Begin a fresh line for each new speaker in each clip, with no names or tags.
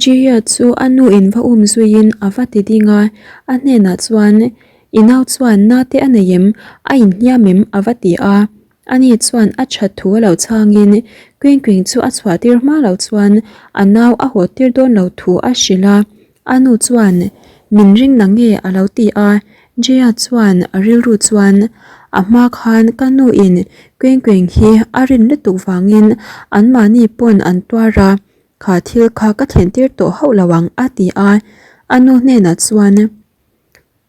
Jia chu a nu in va um zuiin a va ti ding a, a hnenah chuan, I nau chuan nate a nei em? A inhliam em? a va ti a. Ani chuan a that thu a lo chhangin Queen Queen chu a chhuah tir hma lo chuan a nau a haw tir dawn lo thu a hrilh a. A nu chuan, Min ring na nge? a lo ti a. Jia chuan a rilru chuan, A hma khan ka nu in Queen Queen hi a rin lutuk vangin anmahni pawn an tuar a, Kha thil kha ka thlen tir tawh hauh lo ang a ti a, a nu hnenah chuan,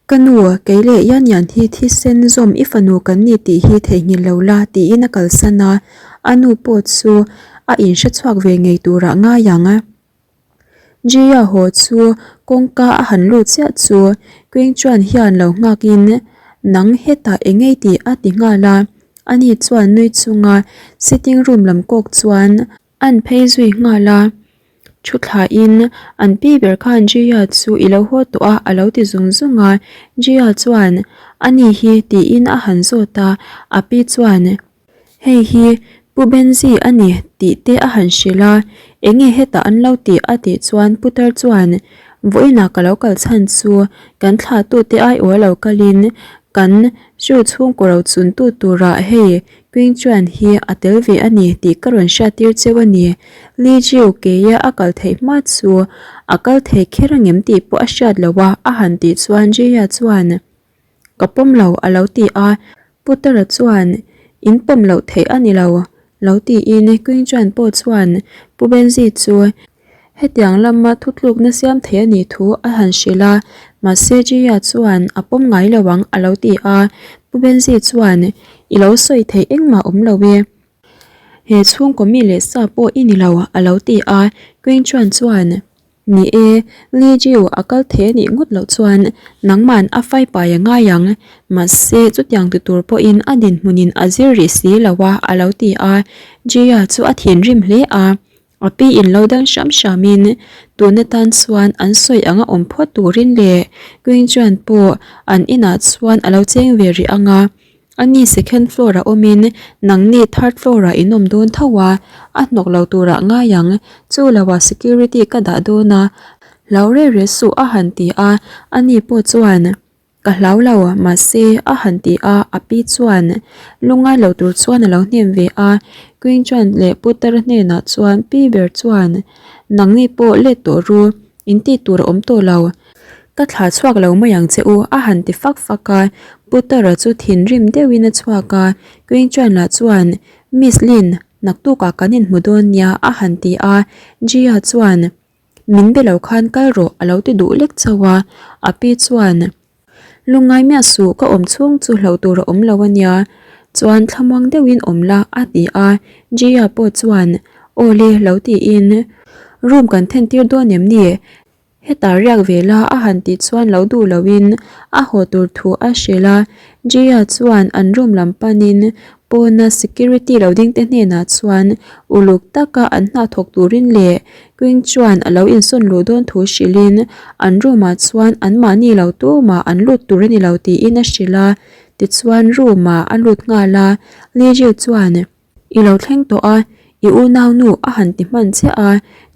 Ka nu, kei leh Yan Yan hi thisen zawm i fanu kan ni tih hi theihnghilh lo la tiin a kalsan a, a nu pawh chu a inhre chhuak ve ngei turah ngai ang. Jia haw chu kawngka a han lut chiah chu Queen chuan hian lo nghakin, Nang hetah engei tih a ti nghal a, ani chuan nui chunga sitting room lam kawk chuan, An phei zui nghal a, thu thlain an pi ber khan Jia chu i lo haw tawh a a lo ti zung zung a, Jia chuan a ni hi tiin a han zawt a, a pi chuan hei hi Pu Benji a ni tih te a han hrilh a, enge hetah an lo tih a tih chuan Putar chuan vawiinah ka lo kal chhan chu kan thlahtute aiawh a lo kalin kan chu chhungkaw ro chuntu turah hei Queen chuan hi a tel ve a ni tih ka rawn hriattir cheu a ni. Li Jiu keia a kal theih hma chu a kal thei kher angem tih pawh a hriat loh a, a han tih chuan Jia chuan Ka pawm lo a lo ti a. Putara chuan In pawm loh theih a ni lo lo tiin Queen chuan pawh chuan Pu Benzi chu Hetiang lama thutlukna siam thei a nih thu a han hrilh a, mahse Jia chuan a pawm ngai lo ang a lo ti a. Pu Benzi chuan, I lo sawi theih engmah awm lo e. He chhungkaw mi leh sa pawh i ni lo a lo ti a. Queen Chuan chuan, Ni e, Li Jiu a kal thei a nih ngawt loh chuan nangman a fai pai a ngai ang. Mahse chutiang ti tur pawhin a dinhmunin a zir rih si lo a a lo ti a. Jia chu a thinrim hle a. A pi in lo dang hram hram in tun atan chuan an sawi ang a awm phawt turin leh Queen chuan pawh an inah chuan a lo cheng ve rih ang a, ani second floor ah awm in nangni third floor ah in awm dawn tho a, a hnawk lo turah ngai ang, chu lo ah security ka dah dawn a, hlau reh reh suh a han ti a, ani pawh chuan. Ka hlau lo, mahse, a han ti a, a pi chuan lungngai lo tur chuan a lo hnem ve a. Queen chuan leh Putar hnenah chuan pi ber chuan, Nangni pawh let tawh ru, in tih tur a awm tawh lo. Ka thlah chhuak lo mai ang che u, a han ti fak fak a. Putara chu thinrim deuhin a chhuak a, Queen chuan lah chuan, Miss Lin, naktukah kan inhmu dawn nia, a han ti a. Jia chuan. Min be lo khan kal rawh a lo ti duh lek chauh a, a pi chuan Lungngai miah suh ka awm chhung chu hlauh tur a awm lo a nia, chuan thlamuang deuhin awm la a ti a, Jia pawh chuan Aw le lo tiin room kan then tir dawn em ni? Hetah riak ve la a han tih chuan lo duh loin a haw tur thu a hrilh a, Jia chuan an room lam panin Pawna security lo ding te hnenah chuan uluk taka an hna thawk turin leh Queen chuan a lo insawn luh dawn thu hrilhin an room ah chuan anmahni lo tumah an lut tur a ni lo tiin a hrilh a, tichuan room ah a lut nghal a, Li Jiu chuan I lo thleng tawh a, i unaunu a han ti hman chiah a,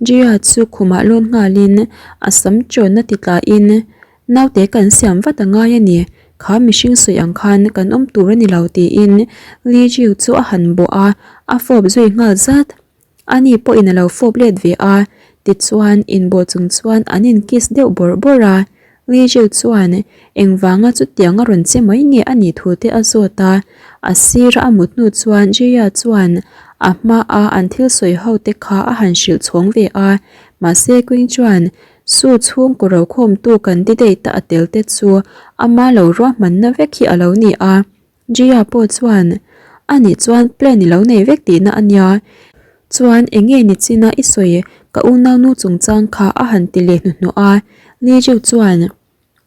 Jia chu khumah lawn nghalin a sam chawnna ti tlahin Naute kan siam vat a ngai a ni, kha mihring sawi ang khan kan awm tur a ni lo tiin Li Jiu chu a han bawh a, a fawp zui nghal zat. Ani pawhin a lo fawp let ve a, tichuan inbawh chung chuan an in kiss deuh bawrh bawrh a. Li Jiu chuan engvanga chutiang a rawn che mai nge a nih thu te a zawt a, a sira a mut hnu chuan Jia chuan a hmaa an thil sawi ho te kha a han hrilh chhawng ve a, mahse Queen chuan Su chhungkaw rokhawmtu candidate a tel te chu ama lo ruahmanna vek hi a lo ni a. Jia pawh chuan, Anih chuan plan i lo nei vek tihna a nia. Chuan enge ni china i sawi ka unaunu chungchang kha a han ti leh hnuhnawh a. Li Jiu chuan,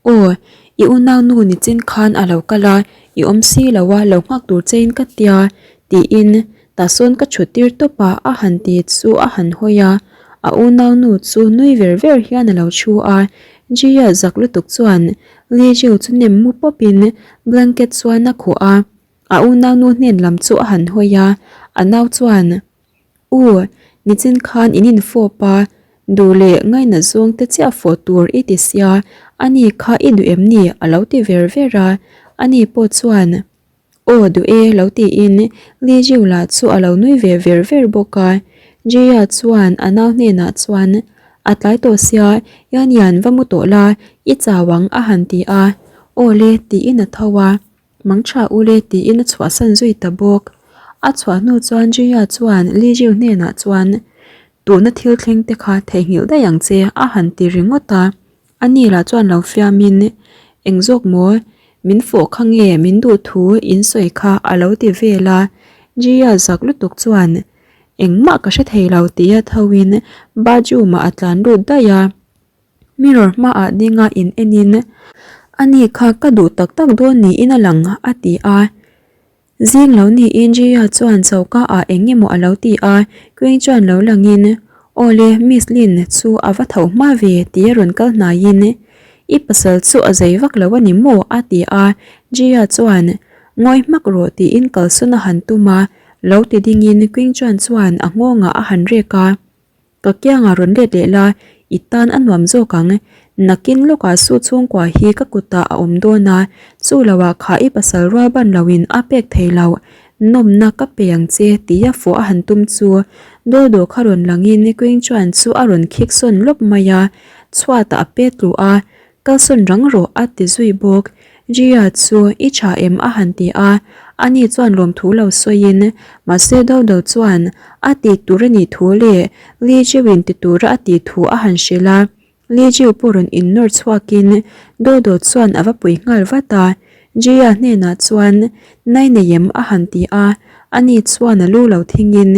Aw, i unaunu ni chin khan a lo kal a, i awm si lo a, lo nghak tur chein ka tia, tiin tah sawn ka chhut tir tawp a, a han ti chu a han hawi a, a unaunu chu nui ver ver hian a lo thu a, Jia zak lutuk chuan Li Jiu chu nem mu pawpin blanket chuan a khuh a, a unaunu hnen lam chu a han hawi a, a nau chuan, U, nichin khan in infawp a. Duh leh ngainat zawng te chiah fawh tur i ti sia, ani kha i duh em ni? a lo ti ver ver a, ani pawh chuan Aw duh e lo tiin Li Jiu lah chu a lo nui ve ver ver bawk a. Jia chuan a nau hnenah chuan A tlai tawh sia, Yan Yan va mu tawh la, i chau ang a han ti a. Aw le tiin a tho a. Mangtha ule tiin a chhuahsan zui ta bawk. A chhuah hnu chuan Jia chuan Li Jiu hnenah chuan Tuna thil thleng te kha theihnghilh daih ang che a han ti ringawt a. Ani lah chuan lo fiamin, Eng zawk maw? Min fawh kha nge min duh thu in sawi kha a lo ti vel a. Jia zak lutuk chuan, Engmah ka hre thei lo tia thoin bathroom ah a tlan lut daih a. Mirror hmaah dinga in enin, Ani kha ka duh tak tak dawn niin a lang a ti a. Zing lo niin Jia chuan choka ah eng emaw a lo ti a, Queen chuan lo langin, Aw le, Miss Lin chu a va tho hma ve tia rawn kal hnaiin, I pasal chu a zei vak lo a ni maw? a ti a, Jia chuan, Ngawi hmak rawh tiin kalsawn a han tum a, lo ti dingin Queen chuan chuan a nghawngah a han rek a. Ka kiangah rawn let leh la, i tan a nuam zawk ang. Nakin lawkah su chhungkua hi ka kutah a awm dawn a, chu loah kha i pasal rual ban loin a pek thei lo. Nawmna ka pe ang che tia fawh a han tum chu Dodo kha rawn langin Queen chuan chu a rawn khik sawn lawp mai a, chhuatah a pet tlu a, Kalsawn rang rawh a ti zui bawk. Jia chu i tha em a han ti a, ani chuan lawmthu lo sawiin mahse Dodo chuan a tih tur a nih thu leh Li Jiu-in ti tura a tih thu a han hrilh a. Li Jiu pawh rawn innawr chhuakin Dodo chuan a va pui nghal vat a. Jia hnenah chuan Nai nei em a han ti a, ani chuan a lu lo thingin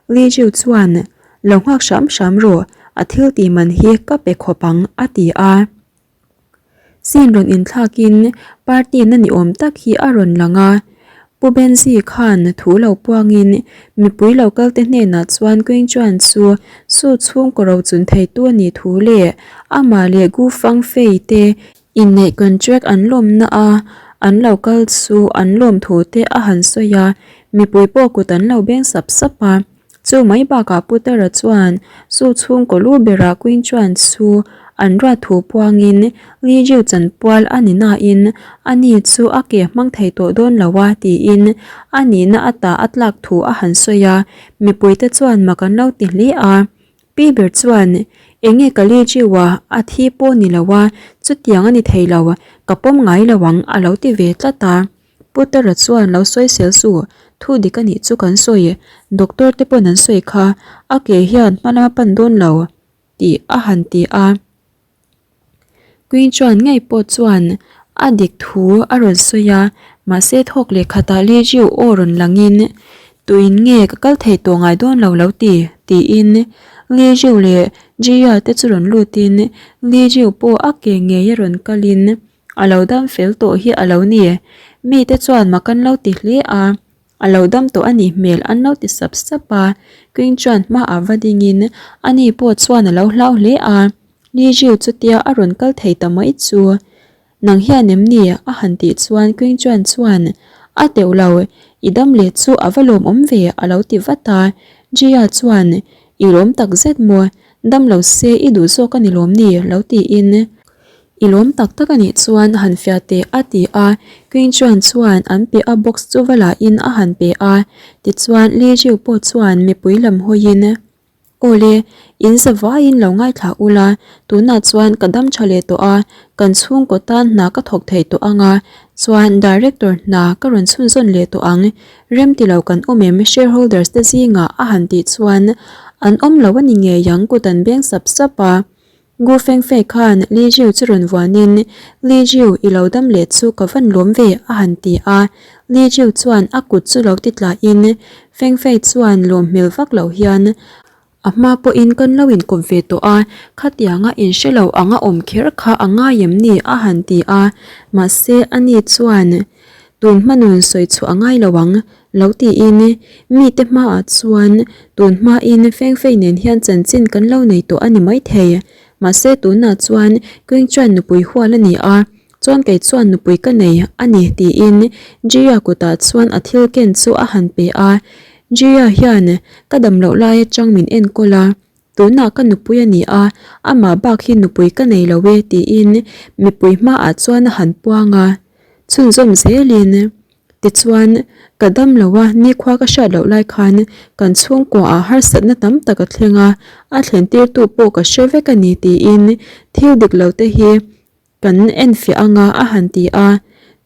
Li Jiu chuan Lo nghak hram hram rawh, a thil tih man hi ka pe khawp ang, a ti a. Scene rawn inthlakin party na ni awm tak hi a rawn lang a. Pu Benzi khan thu lo puangin mipui lo kalte hnenah chuan Queen Chuan chu su chhungkaw rochun theitu a nih thu leh amah leh Gu Fangfei te inneih contract an lawmna a an lo kal chu an lawm thu te a han sawi a, mipui pawh kut an lo beng sap sap a. Chu mai bakah Putara chuan chu chhungkaw lu berah Queen chuan chu an ruat thu puangin Li Jiu chanpual a ni nain ani chu a ke hmang thei tawh dawn lo a tiin a nihna ata a tlak thu a han sawi a, mipuite chuan mak an lo ti hle a. Pi ber chuan Enge ka Li Jiu a, a thi pawh ni lo a, chutiang a ni thei lo, ka pawm ngai lo ang a lo ti ve tlat a. Putara chuan lo sawi sel su, thu dik a nih chu kan sawi, doctor te pawn an sawi kha, a ke hian hma lama pan dawn lo tih a han ti a. Queen chuan ngei pawh chuan a dik thu a rawn sawi a, mahse thawk leh khatah Li Jiu aw rawn langin tuin nge ka kal thei tawh ngai dawn lo lo ti tiin Li Jiu leh Jia te chu rawn lutin Li Jiu pawh a ke ngei a rawn kalin A lo dam fel tawh hi a lo ni. Mite chuan mak an lo ti hle a, a lo dam tawh a nih hmel an lo ti sap sap a. King chuan hmaah va dingin ani pawh chuan a lo hlau hle a, Li Jiu chutia a rawn kal thei ta mai chu. Nang hian em ni? a han tih chuan King chuan chuan a teuh lo, I dam leh chu a va lawmawm ve a lo ti vat a. Jia chuan I lawm tak zet maw? Dam lo se i duh zawk a ni lawm ni? lo tiin. I lawm tak tak a nih chuan han fiah teh a ti a, Queen chuan chuan an pe a box chu va la in a han pe a, tichuan Li Jiu pawh chuan mipui lam hawiin Aw le, in za vaiin lo ngaithla ula, tunah chuan ka dam tha leh tawh a, kan chhungkaw tan hna ka thawk thei tawh ang a, chuan director hna ka rawn chhunzawn leh tawh ang, rem ti lo kan awm em shareholders te zingah a han tih chuan an awm lo a ni ngei ang kut an beng sap sap a. Gu Fengfei khan Li Jiu chu rawn vuanin, Li Jiu, i lo dam leh chu ka van lawm ve, a han ti a. Li Jiu chuan a kut chu lo ti tlahin, Fengfei chuan lawm hmel vak lo hian, A hma pawhin kan lo inkawp ve tawh a, khatianga inhre lo anga awm kher kha a ngai em ni? a han ti a. Mahse, ani chuan, Tun hmanun sawi chhuah a ngai lo ang, lo tiin, mite hmaah chuan tun hmain Fengfei nen hian chanchin kan lo nei tawh a ni maithei. Mahse tunah chuan Queen chuan nupui hual a ni a, chuan kei chuan nupui ka nei a ni tiin Jia kutah chuan a thil ken chu a han pe a. Jia hian ka dam loh lai atang min enkawl a. Tunah ka nupui a ni a, amah bak hi nupui ka nei lo e tiin mipui hmaah chuan a han puang a. Chhunzawm zelin tichuan ka dam lo a, nikhua ka hriat loh lai khan kan chhungkuaah harsatna tam tak a thleng a, a thlen tirtu pawh ka hre vek a ni tiin thil dik lo te hi Kan enfiah anga a han ti a,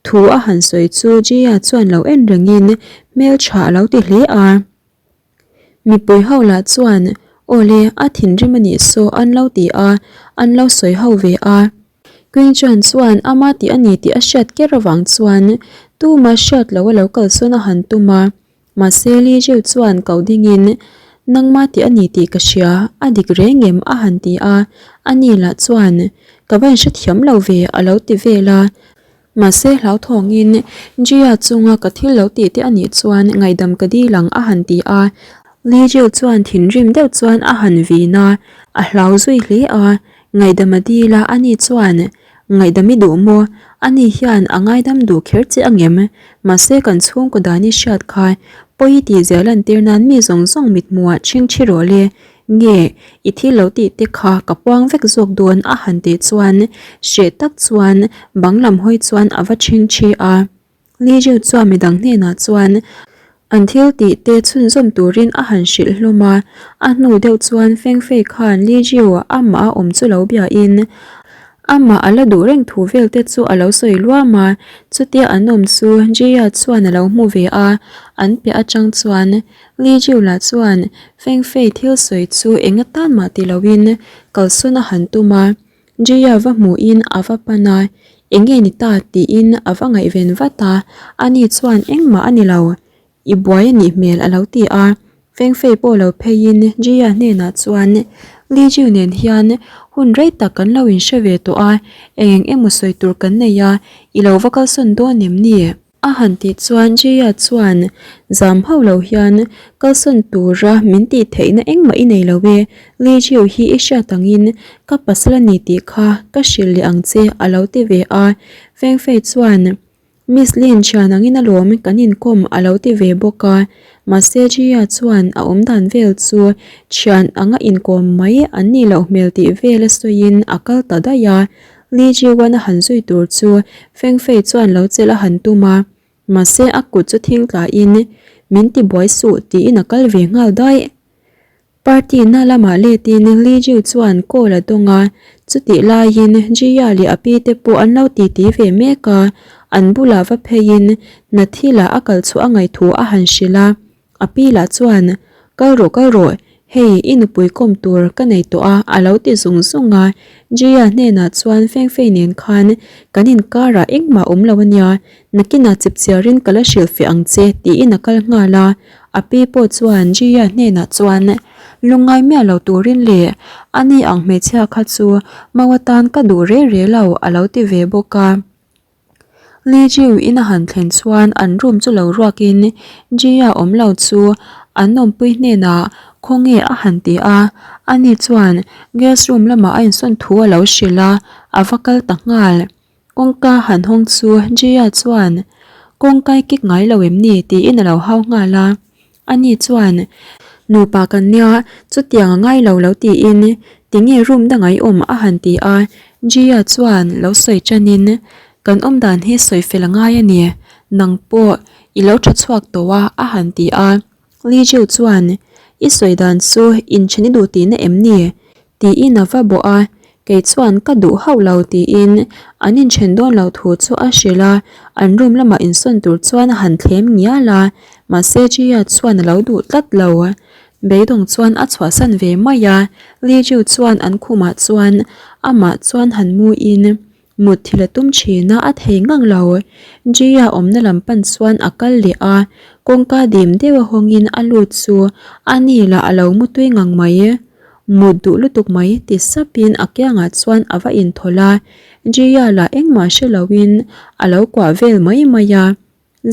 thu a han sawi chu Gia chuan lo en rengin hmeltha a lo ti hle a. Mipui ho lah chuan Awle, a thinrim a nih saw an lo ti a, an lo sawi ho ve a. Queen Chuan chuan ama tih a ni tih a hriat ker avang chuan tuma hriat loh a lo kalsawn a han tum a. Mahse Li Jiu chuan ko dingin, Nangma tih a ni tih ka hria, a dik reng em? a han ti a, ani lah chuan, Ka va inhrethiam lo ve, a lo ti vel a. Mahse hlauthawngin, Jia chunga ka thil lo tih te a nih chuan ngaihdam ka dil ang, a han ti a. Li Jiu chuan thinrim deuh chuan a han vin a, a hlau zui hle a, ngaihdam a dil a, ani chuan, Ngaihdam i duh maw? Ani hian a ngaidam duh kher che angem? Mahse kan chhungkaw dan i hriat kha pawi i tih zia lantir nan mi zawng zawng mithmuhah chhingchhi rawh le. Nge, i thil lo tih te kha ka puang vek zawk dawn a han tih chuan hreh tak chuan bang lam hawi chuan a va chhingchhi a. Li Jiu chuan midang hnenah chuan an thil tih te chhunzawm turin a han hrilh hlawm a, a hnu deuh chuan Feng Fei khan Li Jiu amah a awm chu lo biain amah a la duh reng thu vel te chu a lo sawi luam a, chutia an awm chu Jia chuan a lo hmu ve a, an piah atang chuan Li Jiu lah chuan Feng Fei thil sawi chu eng atan mah ti loin kalsawn a han tum a. Jaya va hmuhin a va pan a, Enge ni ta? tiin a va ngaihven vat a, ani chuan engmah a ni lo, i buai a nih hmel a lo ti a. Fengfei pawh lo pheiin Jaya hnenah chuan, Li Jiu nen hian hun rei tak kan lo inhre ve tawh a, eng eng emaw sawi tur kan nei a, i lo va kalsawn dawn em ni? A han tih chuan Jaya chuan zam hauh lo hian kalsawn tura min tih theihna engmah i nei lo e, Li Jiu hi i hriat angin ka pasal a ni tih kha ka hrilh leh ang che a lo ti ve a. Feng Fei chuan Miss Lin thian angin alawm kan inkawm a lo ti ve bawk a, mahse Jaya chuan a awmdan vel chu thian anga inkawm mai an nih loh hmel tih vel a sawiin a kal ta daih a. Li Jiwan a han zui tur chu Feng Fei chuan lo chelh a han tum a, mahse a kut chu thing tlain min ti buai suh tiin a kal ve nghal daih. Party na lamah letin Li Jiu chuan call a dawng a, chutih laiin Jia leh a pi te pawh an lo titi ve mek a, an bulah va pheiin Nathila a kal chhuah a ngaih thu a han hrilh a. A pi lah chuan, Kal rawh kal rawh, hei i nupui kawm tur ka nei tawh a a lo ti zung zung a. Jia hnenah chuan Fengfei nen khan kan inkarah engmah awm lo a nia, nakinah chipchiarin ka la hrilhfiah ang che tiin a kal nghal a. A pi pawh chuan Jia hnenah chuan, Lungngai miah lo turin le, ani ang hmeichhia kha chu mau atan ka duh reh reh lo a lo ti ve bawk a. Li Jiu in a han thlen chuan an room chu lo ruakin Jia awm lo chu an awmpui hnenah khawnge a han ti a, ani chuan guest room lamah a insawn thu a lo hrilh a, a va kal ta nghal. Kawngka han hawng chu Jia chuan kawngka i kik ngai lo em ni tiin a lo hau nghal a. Ani chuan, Nupa kan nia, chutiang a ngai lo lo tiin, tinge room danga i awm a han ti a. Jia chuan lo sawi tanin, Kan awm dan hi sawi fel a ngai a ni, nang pawh i lo tha chhuak tawh a a han ti a. Li Jiu chuan, I sawi dan chu inthen i duh tihna em ni? Tiin a va bawh a, kei chuan ka duh hauh lo tiin an inthen dawn loh thu chu a hrilh a, an room lamah insawn tur chuan a han thlem ngial a, mahse Jia chuan a lo duh tlat lo. Beidawng chuan a chhuahsan ve mai a, Li Jiu chuan an khumah chuan amah chuan han mu in Mut thil a tum thin a, a thei ngang lo. Jia awmna lam pan chuan a kal leh a, kawngka dim deuh a hawngin a lut chu a ni lah a lo mu tui ngang mai. Mut duh lutuk mai ti sapin a kiangah chuan a va inthawlh a, Jia lah engmah hre loin a lo kuah vel mai mai a.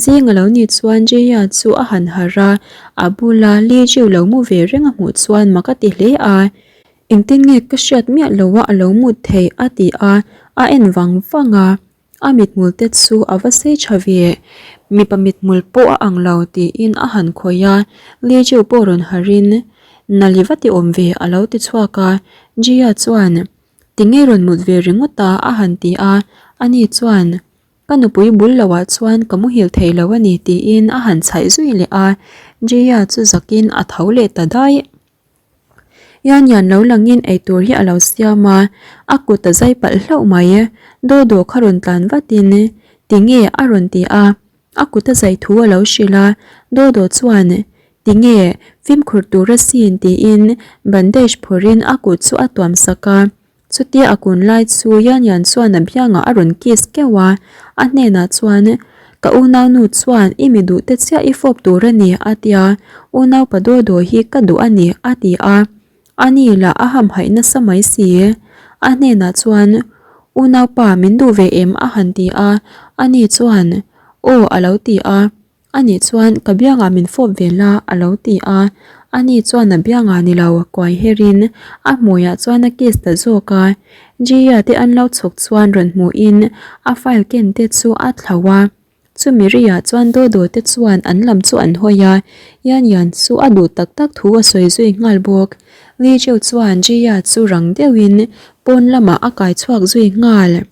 Zing a lo nih chuan Jia chu a han harh a, a bula Li Jiu lo mu ve reng a hmuh chuan mak a ti hle a. Engtin nge ka hriat miah lo a a lo mut theih a ti a, a en vang vang a, a mithmul te chu a va sei tha ve, mipa mithmul pawh a ang lo tiin a han khawih a, Li Jiu pawh rawn harh in. Nali va ti awm ve a lo ti chhuak a, Gia chuan, Tinge rawn mut ve ringawt a? a han ti a, ani chuan, Ka nupui bul loah chuan ka muhil thei lo a ni tiin a han chhaih zui leh a, Gia chu zakin a tho leh ta daih. Yan Yan lo langin eitur hi a lo siam a, a kut a zai palh hlauh mai. Dodo kha rawn tlan vatin, Tinge? a rawn ti a, a kut a zai thu a lo hrilh a, Dodo chuan, Tinge? Fimkhur tur asin tiin bandage phawrhin a kut chu a tuam sak a. Chutia a kun lai chu Yan Yan chuan a biangah a rawn kiss keuh a, a hnenah chuan, Ka unaunu chuan i mi duh te chiah i fawp tur a ni, a ti a, Unaupa Dodo hi ka duh a ni, a ti a. Ani lah a hamhaih nasa mai si. A hnenah chuan, Unaupa min duh ve em? a han ti a, ani chuan, Aw a lo ti a. Ani chuan ka biangah min fawp ve la a lo ti a, ani chuan a biangah ni lo kuai herin a hmuiah chuan a kiss ta zawk a, Gia te an lo chhawk chuan rawn hmuhin a file ken te chu a thlauh a, chumi riah chuan Dodo te chuan an lam chu an hawi a, Yan Yan chu a duh tak tak thu a sawi zui nghal bawk, Li Jiu chuan Gia chu rang deuhin pawn lamah a kai chhuak zui nghal.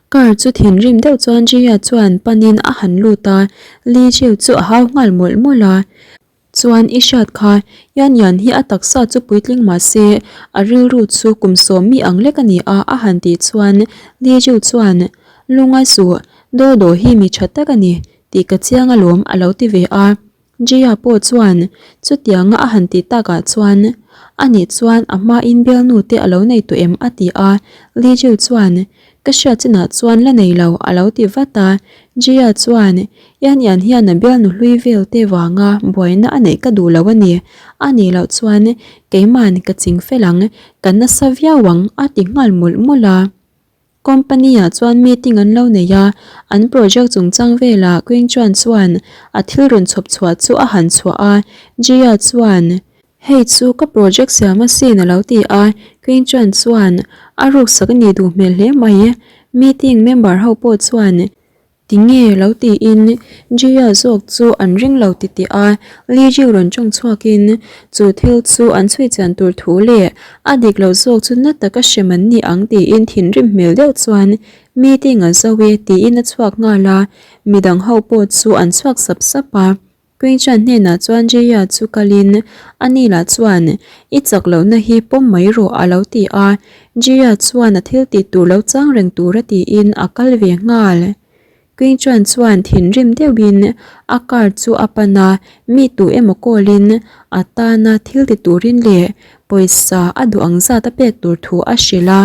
Car chu thinrim deuh chuan Jia chuan panin a han lut a, Li Jiu chu a hau nghal mawlh mawlh a. Chuan i hriat kha, Yan Yan hi a taksa chu puitling mah se, a rilru chu kum sawm mi ang lek a ni a a han tih chuan Li Jiu chuan, Lungai suh, Dodo hi mi tha tak a ni tih ka chiang alawm a lo ti ve a. Jia pawh chuan chutianga a han tih takah chuan, Ani chuan a hmain bialnu te a lo nei tawh em? a ti a. Li Jiu chuan, Ka hriat chinah chuan la nei lo, a lo ti vat a. Jia chuan, Yan Yan hian a bialnu hlui vel te vanga buaina a neih ka duh lo a ni. A nih loh chuan keiman ka ching fel ang, ka nasa viau ang, a ti nghal mawlh mawlh a. Company ah chuan meeting an lo nei a, an project chungchang velah Queen Chuan chuan a thil rawn chhawp chhuah chu a han chhuah a, Jia chuan, Hei chu ka project siam asin a lo ti a, Queen Chuan chuan, A ruksak a nih duh hmel hle mai. Meeting member ho pawh chuan, Tinge lo tiin Jia zawk chu an ring lo ti tih a, Li Jiu rawn tawng chhuakin chu thil chu an chhui chian tur thu leh a dik lo zawk chu na taka hrem an ni ang tiin thinrim hmel deuh chuan meeting a zo e tiin a chhuak nghal a, midang ho pawh chu an chhuak sap sap a. Queen-Chan hnenah chuan Jaya chu kalin a ni lah chuan, I chak lohna hi pawm mai rawh a lo ti a. Jaya chuan a thil tih tur lo chang reng tura tiin a kal ve nghal. Queen-Chan chuan thinrim deuhin a car chu a pan a, mi tu emaw call-in a tana thil ti turin leh pawisa a duh ang zat a pek tur thu a hrilh a.